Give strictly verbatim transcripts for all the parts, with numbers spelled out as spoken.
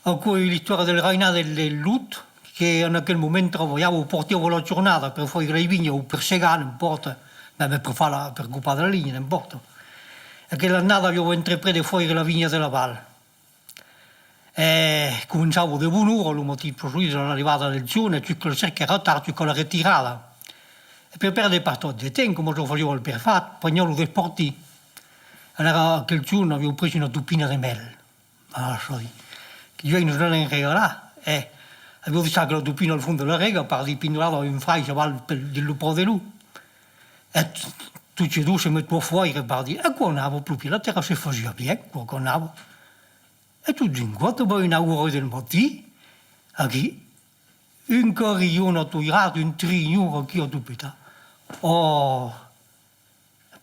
Aquò es l'istòria del rainal del, del Lot, que en aquel moment trabalhava o portava la jornada per faire la vinha o per segar, n'impòrta, mème per far la, per copar de la linha, n'impòrta. Aquela annada aviá entreprés de faire la vinha de la Val. E començava de bona ora lo matin, pr'aquí, a l'arribada del jorn, e jusqu'al ser qu'èra tard, jusqu'a la retirada. E per pèrdre pas tròp de temps, coma lo fasiá al perfat, preniá lo despartin. Alara aquel jorn aviá pres una topina de mèl. Ah, çò ditz, que uèi nos n'anam regalar, eh! Aviá daissat la topina al fons de la rega, pardí, pindolada a un fraish aval pel, dins lo pòrt de Lot. E t-, totjorn se metiá a faire, pardí. E aquò anava, plan plan, la tèrra se fasiá bien, aquò, aquò anava. E tot d'un còp, ben, una ora del matin, aquí, un carrilhon atoirat, un trinhon aquí a tot petar. Ò!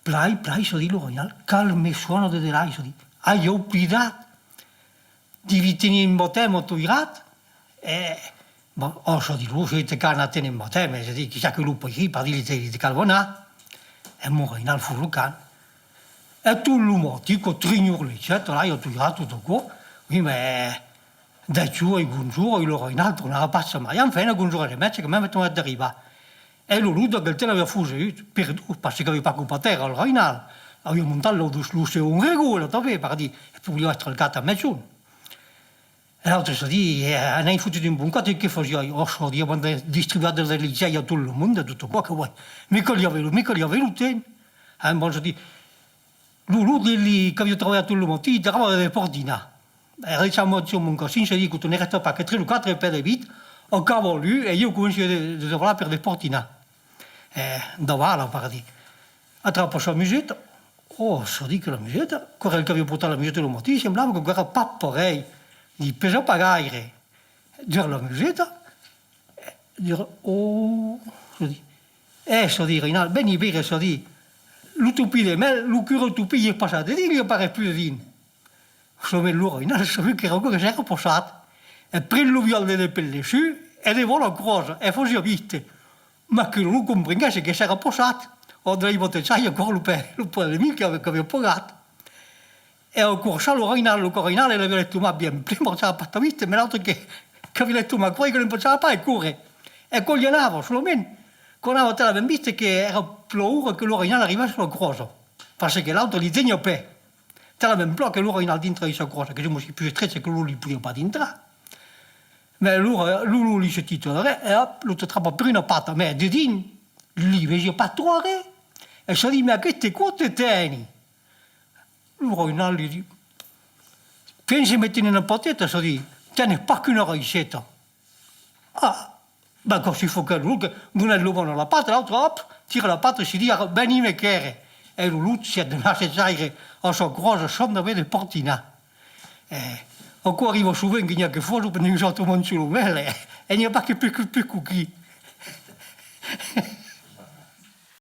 Plai, plai, çò ditz lo rainal, calme, sòna de delai, çò ditz. Ai oblidat! Devi tenir un batèm atoirat. E, bon, ò, çò ditz, lo, se te cal anar tenir un batèm, es a dire, quizá que lo país, pardí, li te, li te cal anar. E mon rainal fot lo camp. E tot lo matin, aquò trinhorlegèt, là, atoirat, tot aquò. Oui, mès, dètz oras, onze oras, e lo rainal tornava pas jamai. Enfin, a onze oras e mièja, quand mème, tornèt d'arribar. E lo Lot, aquel temps, aviá fusut, perdut, parce qu'aviá pas copat tèrra, lo rainal. Aviá montat lo, lo segon regon, tanben, pardí, e poiriá èstre al cap a mègjorn. E l'autre se ditz, eh, anai fotut un bon còp, e que fasiái? Ò, çò ditz, avant de distribuar de, de lisièrs a tot lo monde, tot aquò, que uèi, me caliá aver lo, me caliá aver lo temps. Ah, bon, se ditz, lo, lo, li, li, qu'aviá trabalhat tot lo matin, li tocava de despartinar. E rechama sul mon casin, se ditz, que ne rèsta pas que tres o quatre pès de vit, o cava lu, e ieu comenci de, de davalar per despartinar. E davala, pardí. Atrapa sa museta. Ò, çò ditz, que la museta, quò èra el qu'aviá portat la museta lo matin, semblava que quò èra pas parelh. Li pesa pas gaire. Dura la museta, e dura, ò, çò ditz. E, çò ditz, rainal, veni veire, çò ditz, lo topin de mèl, lo cura topin, i es passat dedins, li apareis plus dedins. Solament lo rainal sabiá qu'èra aquò que s'èra passat. E pren lo viòl de, de pel dessús, e de vòla cròsa, e fasiá viste. Mas que lo Lot comprenguèt çò que s'èra passat. Ò, de l'ai batejar, e aquò lo pè, lo pè de mi qu'aviá, qu'aviá pagat. E aquò, çò, lo rainal, lo rainal, el aviá l'estomac bien plen, marchava pas tan viste, mès l'autre que, qu'aviá l'estomac cròs, que l'empachava pas e córrer. E quò li anava, solament, quò anava talament viste que èra plan ora que lo rainal arribèsse a la cròsa. Parce que l'autre li teniá pè. Talament plan que lo rainal dintra dins sa cròsa, que se mos pus estrecha que lo Lot li podiá pas dintrar. Mès lo, lo, lo Lot li se tita darrèr, e òp, lo te trapa per una pata, mès dedins, li vesiá pas tròp arren, e çò ditz, mès aqueste còp te teni. Lo rainal li ditz, pensi me tenir una pateta, çò ditz, tenes pas qu'una raisseta. Ah, ben, quand si fo que lo Lot donèt lo mano a la pata, l'autre, òp, tira la pata, se ditz, ara, veni me quèrre. E lo Lot, sièt de nassejaire a sa cròsa, sòna de despartinar. E aquò arriba sovent que n'i a que fòson pendent que nosautres manjam lo mèl, e, e n'i a pas que pus, pus, pus coquins.